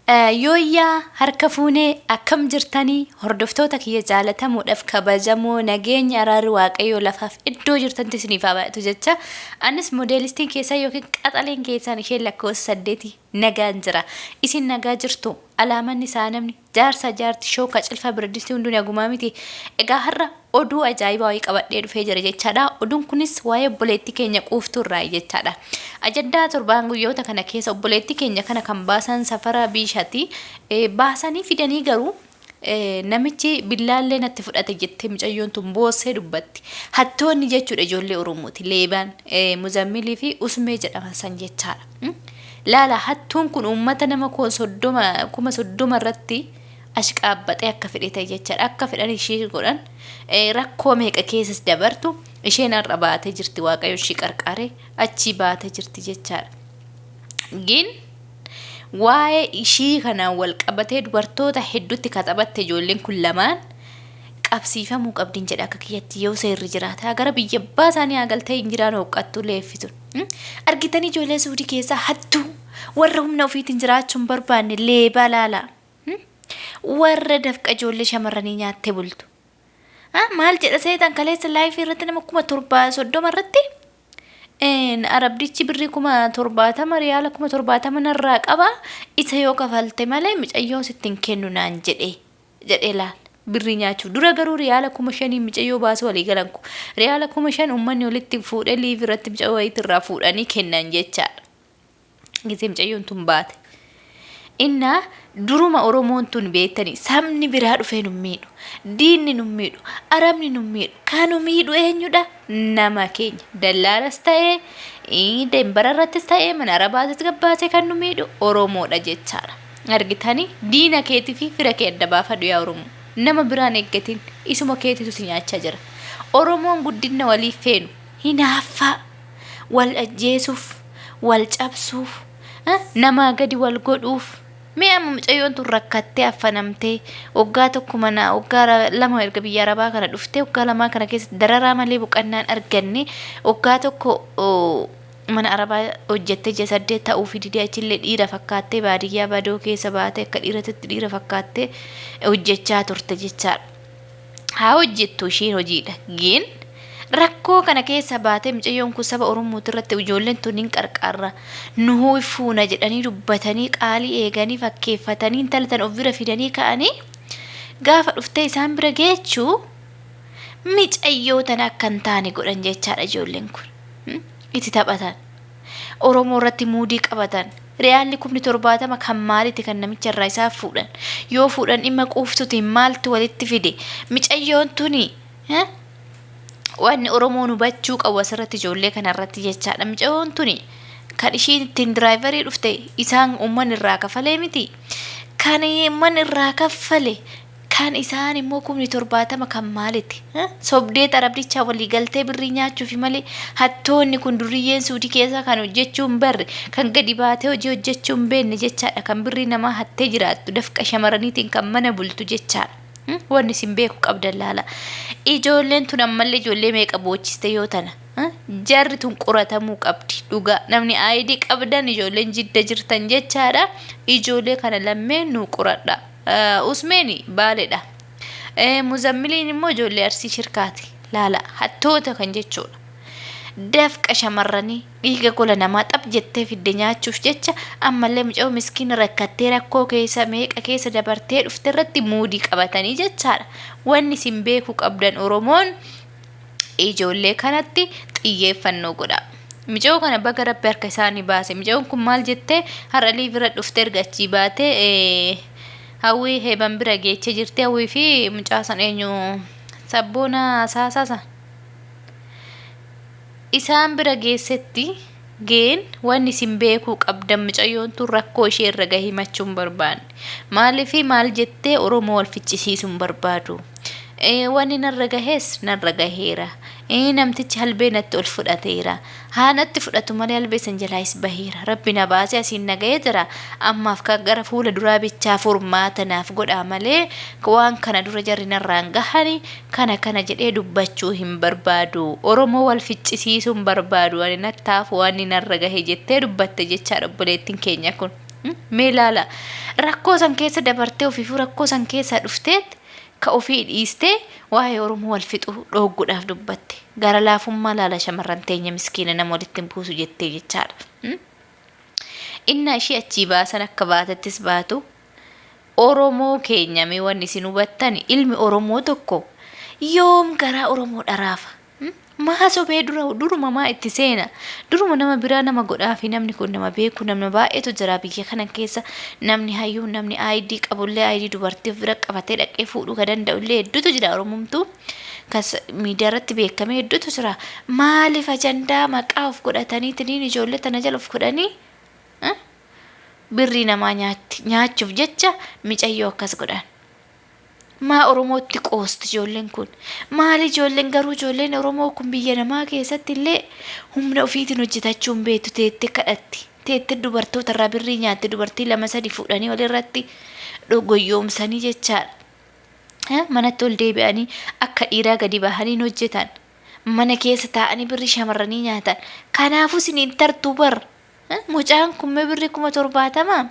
Yooyyaa harka fuunee akkam jirtanii hordoftoota kiyya jaalatamuudhaaf kabajamoo nageenyi araarri waaqayyoo lafaaf iddoo jirtantti isiniif haa baay'atu jecha anis moodeelistiin keessaa yookiin qaxaleen keessaan isheen lakkoofsa saddeeti nagaan jira isin nagaa jirtu alaamanni isaa namni Jaarsa jaarti shooka cilfa biradistii hunduu nagumaa miti. Egaa har'a oduu ajaa'ibaa wayii qabadhee dhufee jira jechaadha. Oduun kunis waa'ee obboleettii keenya quuftuu irraayi jechaadha. Ajandaa torbaan guyyoota kana keessa obboleettii keenya kana kan baasan safara biishati. Baasanii fidanii garuu namichi billaallee natti fudhate jettee mucayyoon tun boossee dubbatti. Hattoonni jechuudha ijoollee Oromooti. Leebaan Muzammilii fi Usmee jedhaman san jechaadha. Laala hattuun kun uummata nama 30,000 irratti ashqaabbaxee akka fedhe ta'e jechaadha. Akka fedhan ishee godhan rakkoo meeqa keessas dabartu isheen har'a baatee jirti waaqayyo ishii qarqaaree achii baatee jirti jechaadha. Gin waa'ee ishii kanaan wal qabatee dubartoota hedduutti kaxabatte ijoolleen kun lamaan qabsiifamuu qabdin jedha akka kiyyatti yoo seerri jiraate gara biyya abbaa isaanii haa galtee hin jiraan hooqqattu leeffitun. Argitanii ijoollee Suudii keessaa hattuu warra humna ofiitiin jiraachuu hin barbaanne leebaa laalaa. Warra dafqa ijoollee shamarranii nyaattee bultu. Maal jedha seetan kaleessa laayifii irratti nama 70,030 irratti Arabdichi birrii 70,000 riyaala 70,000 narraa qaba isa yoo kafalte malee micayyoon sitti hin kennu naan jedhe. Jedhee laal. Birrii nyaachuuf. Dura garuu riyaala 5,000n micayyoo baasuu walii galan. Riyaala 5,000 uummanni walitti fuudhee liiv irratti micayyoo wayiitti irraa fuudhanii kennan jechaadha. Gisee micayyoon tun baate. Innaa duruma Oromoon tun beektanii sabni biraa dhufee nu miidhu. Diinni nu miidhu. Arabni nu miidhu. Kan nu miidhu eenyudha? Nama keenya. Dallaalas ta'ee, dembara irrattis ta'ee, mana arabaatis gabbaasee kan nu miidhu Oromoodha jechaadha. Argitanii diina keetii fi fira kee adda baafadhu yaa Oromoo. Nama biraan eeggatin isuma keetitu si nyaachaa jira. Oromoon guddinna waliif feenu hinaaffaa wal ajjeesuuf, wal cabsuuf, namaa gadi wal godhuuf. Mee amma mucayyoon tun rakkattee affanamtee waggaa tokko mana waggaa lama erga biyya arabaa kana dhuftee waggaa lamaa kana keessatti dararaa malee boqannaan arganne waggaa tokko mana arabaa hojjettee ji'a 8 ta'uufi didee achillee dhiira fakkaattee baadiyyaa badoo keessa baatee akka dhiiratitti dhiira fakkaattee hojjechaa turte jechaadha. Haa hojjettu ishiin hojiidha. Gin rakkoo kana keessa baatee mucayyoon kun saba Oromooti irratti ijoolleen tun hin qarqaarra nuhuu fuuna jedhanii dubbatanii qaalii eeganii fakkeeffatanii intala tan of bira fidanii ka'anii gaafa dhuftee isaan bira geechuu micayyoo tana akka hin taane godhan jechaadha ijoolleen kun. Itti taphatan. Oromoo irratti muudii qabatan. Riyaalli 70,000 kan maaliiti kan namicha irraa isaa fuudhan. Yoo fuudhan dhimma quuftutiin maaltu walitti fide. Micayyoon tuni wanni Oromoon hubachuu qabu asirratti ijoollee kana irratti jechaadha. Micayyoon tuni kan ishiin ittiin diraayivarii dhufte isaan uummanni irraa kafalee miti. Kan uummanni irraa kaffale Kan isaan immoo 70,000 kan maaliti? Sobdee xarabdichaa walii galtee birrii nyaachuufi malee hattoonni kun durriyyeen suudii keessaa kan hojjechuu hin barre kan gadi baatee hojii hojjechuu hin beekne jechaadha kan birrii namaa hattee jiraattu dafqa shamaraniitiin kan mana bultu jechaadha. Wanni isin beeku qabdan laala. Ijoolleen tun ammallee ijoollee meeqa boochiste yoo tana. Jarri tun qoratamuu qabdi dhugaa namni ID qabdan ijoolleen jidda jirtan jechaadha. Ijoollee kana lammeen nuu qoradha. Usmeeni Baaledha. Muzammiliin immoo ijoollee Arsii Shirkaati. Laala hattoota kan jechuudha. Dafqa shamarranii dhiiga gola namaa xaph jettee fidde nyaachuuf jecha ammallee mucayyoo miskiina rakkattee rakkoo keessa meeqa keessa dabartee dhufte irratti muudii qabatanii jechaadha. Wanni isin beekuu qabdan Oromoon ijoollee kanatti xiyyeeffannoo godhaa. Micayoo kana baga rabbi harka isaanii baase. Micayoon kun maal jettee har'a liivira dhuftee erga achii baatee hawwii heeban bira geechee jirti. Hawwii fi mucaa san eenyu sabboona saasaa san. Isaan bira geessetti geen wanni isin beekuu qabdan micayyoon tun rakkoo ishee irra gahe himachuu hin barbaanne. Maaliif maal jettee Oromoo wal ficcisiisuu hin barbaadu. Wanni narra gahes narra gaheera. Namtichi halbee natti ol fudhateera. Haa natti fudhatu malee halbee san jalaayis baheera. Rabbi na baasee asiin na gahee jira. Ammaaf kan gara fuula duraa bichaa furmaata naaf godhaa malee waan kana dura jarri narraan gahani kana kana jedhee dubbachuu hin barbaadu. Oromoo wal ficcisiisuu hin barbaadu. Ani nattaafu wanni narra gahe jettee dubbatte jechaadha obboleettiin keenya kun. Mee ilaala, rakkoo san keessa dabartee ofiifuu rakkoo san keessaa dhufteet ka ofii dhiistee waa'ee Oromoo wal fixuu dhoogguudhaaf dubbatte. Gara laafummaa laala shamarran teenya miskiina nama walitti hin buusu jettee jechaadha. Innaa ishii achii baasan akka baatettis baatu Oromoo keenya mee wanni isin hubattani ilmi Oromoo tokko yoom garaa Oromoo dharaafa? Maa sobee dura duruma maa itti seena? Duruma nama biraa nama godhaafi namni kun nama beeku nama baay'eetu jira biyya kana keessa namni hayyuu namni ID qabullee ID dubartii of bira qabatee dhaqee fuudhuu ka danda'ullee hedduutu jira Oromumtuu kas miidiyaa irratti beekamee hedduutu jira. Maaliif ajandaa maqaa of godhataniitiniin ijoollee tana jala of godhanii birrii namaa nyaatti nyaachuuf jecha micayyoo akkas godhan. Maa Oromootti qoosti ijoolleen kun? Maali ijoolleen garuu ijoolleen Oromoo kun biyya namaa keessatti illee humna ofiitiin hojjetachuu hin beektu teettee kadhatti. Teettee dubartoota irraa birrii nyaatti dubartii lama sadi fuudhanii walirratti goyyoomsanii jechaadha. Manatti ol deebi'anii akka dhiiraa gadi bahanii hin hojjetan. Mana keessa taa'anii birrii shamarranii nyaatan. Kanaafuu isin hin tartuu bar. Mucaan kun mee birrii 70,000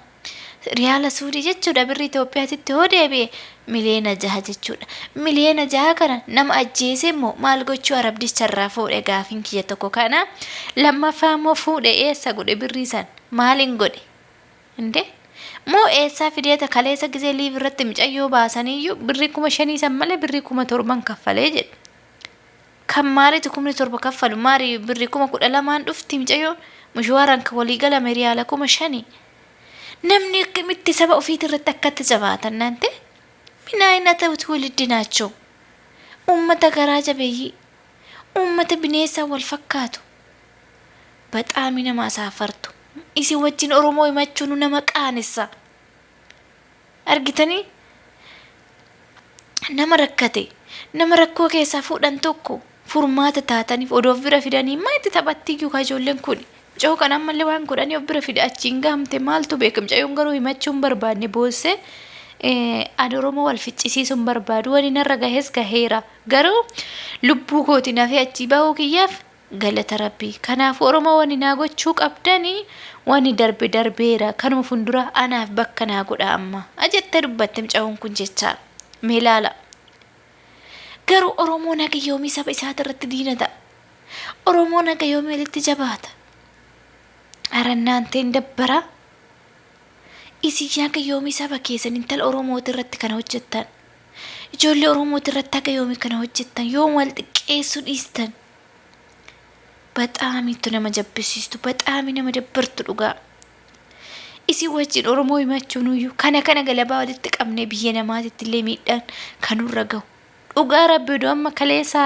riyaala Suudii jechuudha birrii Itoophiyaatitti hoo deebi'e 6 miliyoona jechuudha. 6 miliyoona kana nama ajjeese immoo maal gochuu arabdicha irraa fuudhe gaafiin kiyya tokko kana. Lammaffaa immoo fuudhe eessa godhe birrii san maaliin godhe? Inde moo eessaa fideeta kaleessa gisee liiv irratti micayyoo baasaniiyyuu birrii 5,000 san malee birrii 7,000 kaffalee jedhe. Kan maalitu 7,000 kaffalu maari birri 12,000n dhufti micayyoon mushuwaaraan kan walii galame riyaala 5,000. Namni akkamitti saba ofiiti irratti akkatti jabaatan naante minaayinata ትውልድ ናቸው። Uummata garaa jabeeyyii uummata bineensaan wal fakkaatu baxaami nama asaafartu isin wajjin Oromoo himachuun nama qaanessa. Argitanii nama rakkate nama rakkoo keessaa fuudhan tokko furmaata taataniif odoo of bira fidanii maa itti taphattiyyuu kaa ijoolleen kun mucayoo kana ammallee waan godhanii of bira fide achiin gahamte maaltu beeka mucayyoon garuu himachuu hin barbaanne boossee ani Oromoo wal ficcisiisuu hin barbaadu wani narra gahes gaheera garuu lubbuu kootiin hafee achii bahuu kiyyaaf Galata Rabbii. Kanaafuu Oromoo wani naa gochuu qabdani wani darbe darbeera kanuma fundura anaaf bakka naa godhaa amma a jette dubbatte mucayoon kun jechaa. Mee laala. Garuu Oromoon haga yoomii saba isaati irratti diina ta'a? Oromoon haga yoomii walitti jabaata? Ara innaanteen dabbara. Isin haga yoomii saba keessan intala Oromooti irratti kana hojjettan? Ijoollee Oromooti irratti haga yoomii kana hojjettan? Yoom wal xiqqeessuu dhiistan? Baxaamiittu nama jabbisiistu, baxaamii nama dabbartu dhugaa. Isin wajjin Oromoo himachuunuyyuu kana kana galabaa walitti qabnee biyya namaatitti illee miidhaan kan nurra gahu. Dhugaa rabbi odoo amma kaleessa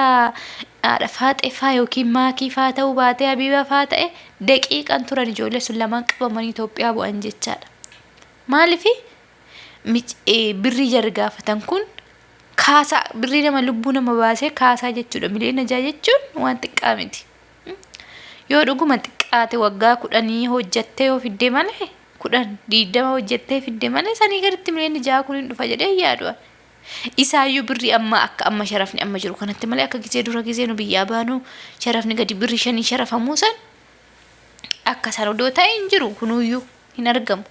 haadha faaxee faa yookiin maakii faa ta'uu baatee Habiibaa faa ta'e daqiiqaan turan ijoollee sun lamaan qabamanii Itoophiyaa bu'an jechaadha. Maalifi birrii jarri gaafatan kun kaasaa birrii nama lubbuu nama baasee kaasaa jechuudha. 6 miliyoona jechuun waan xiqqaa miti. Yoo dhuguma xiqqaate waggaa 10 hojjattee yoo fiddee malee 10 20 hojjattee fidde malee sanii gaditti 6 miliyoonni kun hin dhufa jedhee hin yaadu. Isaayyuu birrii ammaa akka amma sharafni amma jiru kanatti malee akka gisee dura gisee nu biyyaa baanu sharafni gadi birrii shanii sharafamuu san akka san odoo ta'e hin jiru kunuyyuu hin argamu.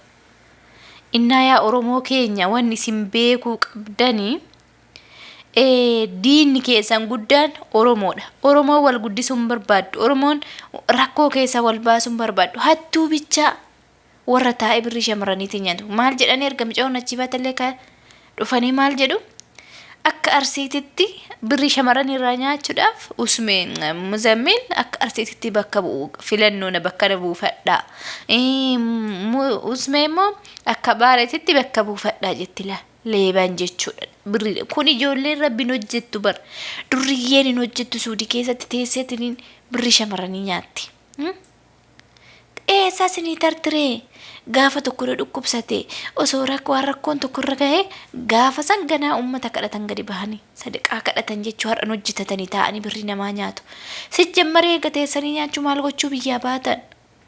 Innaa yaa Oromoo keenya wanni isin beekuu qabdanii diinni keessan guddaan Oromoodha. Oromoon wal guddisuu hin barbaaddu. Oromoon rakkoo keessaa wal baasuu hin barbaaddu. Hattuu bichaa warra taa'ee birrii shamarraniitiin nyaatu. Maal jedhanii erga micaa'uun achii baatellee ka dhufanii maal jedhu? Akka Arsiititti birrii shamarranii irraa nyaachuudhaaf Usmee Muzammil akka Arsiititti bakka bu'u filannoo na bakka na buufadhaa. Usmee immoo akka Baaleetitti bakka buufadhaa jetti laa. Leeban jechuudha. Birrii kun ijoolleen rabbiin hojjettu bar. Durriyyeen hin hojjettu suudii keessatti teesseetiin birrii shamarranii nyaatti. Eessaa isinii tartiree? Gaafa tokko yoo dhukkubsate osoo waan rakkoon tokko irra gahe gaafa san ganaa uummata kadhatan gadi bahanii sadaqaa kadhatan jechuu har'an hojjetatanii taa'anii birrii namaa nyaatu. Sijjammaree erga teessanii nyaachuu maal gochuu biyyaa baatan?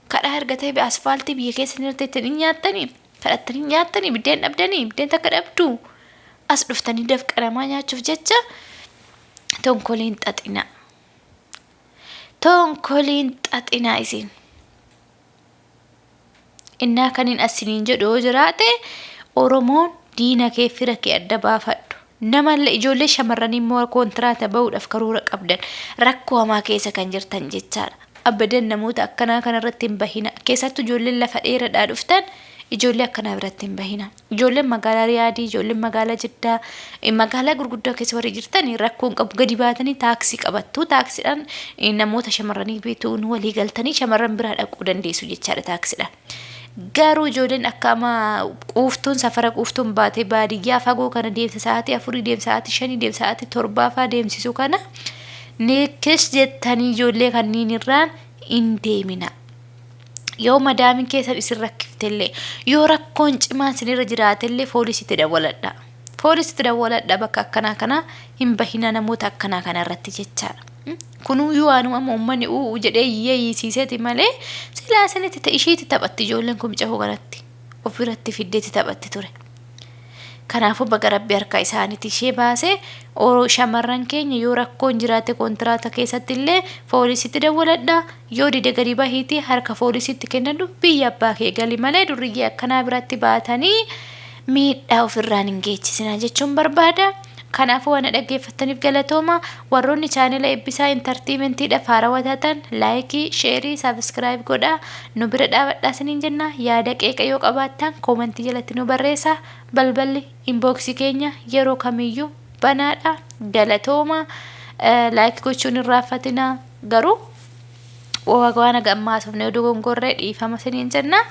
Kadhaa erga ta'e asfaaltii biyya keessa hin teettanii nyaattanii kadhattanii nyaattanii biddeen dhabdanii biddeen takka dhabdu as dhuftanii dafqa namaa nyaachuuf jecha tonkoliin xaxinaa. Tonkoliin xaxinaa isin. Innaa kaniin asiniin jedhu yoo jiraate Oromoon diina kee fira kee adda baafadhu. Namallee ijoollee shamarranii immoo kontiraata bahuudhaaf karoora qabdan rakkoo hamaa keessa kan jirtan jechaadha. Abadan namoota akkanaa kanarratti hin bahina. Keessattuu ijoolleen lafa dheeraadhaa dhuftan ijoollee akkanaa biratti hin bahina. Ijoolleen magaalaa Riyaadii, ijoolleen magaalaa Jiddaa, magaalaa gurguddaa keessa warri jirtan rakkoo hin qabu. Gadi baatanii taaksii qabattu. Taaksiidhaan namoota shamarranii bituun walii galtanii shamarran biraa dhaquu dandeessu jechaadha taaksiidhaan. Garuu ijoolleen akka amma quuftuun safara quuftuun baatee baadiyyaa fagoo kana deemsa sa'aatii 4 deemsa sa'aatii 5 deemsa sa'aatii 7 fa'aa deemsisu kana neekkesh jettanii ijoollee kanneen irraan hin deemina. Yoo madaamiin keessan isin rakkiftellee yoo rakkoon cimaan isinirra jiraatellee foolisiitti dawwaladha. Foolisiitti dawwaladha bakka akkanaa kana hin bahina namoota akkanaa kana irratti jechaadha. Kunuyyuu waanuma amma uummanni u'u jedhee iyyee hiisiiseeti malee silaa isinitti ishiitti taphatti ijoolleen kun cehuu kanatti of biratti fiddeetti taphatti ture. Kanaafuu baga Rabbi harka isaaniitti ishee baase. Shamarran keenya yoo rakkoon jiraate kontiraata keessatti illee foolisitti dawwaladha. Yoo dide gadi bahiitii harka foolisitti kennadhu biyya abbaa kee gali malee durriyyee akkanaa biratti baatanii miidhaa ofirraan hin geechisinaa jechuun barbaada. Kanaafuu waan na dhaggeeffattaniif galatooma. Warroonni chaanela Eebbisaa Intartiimentiidhaaf haarawaa taatan laayikii, sheerii, saabskraayib godhaa. Nu bira dhaabadhaa isiniin jenna. Yaada qeeqa yoo qabaattan koomantii jalatti nu barreessaa. Balballi inbooksii keenya yeroo kamiyyuu banaadha. Galatooma. Laayik gochuun hin raaffatinaa. Garuu waan haga ammaa haasofne yoo dogongorre dhiifama isiniin jenna.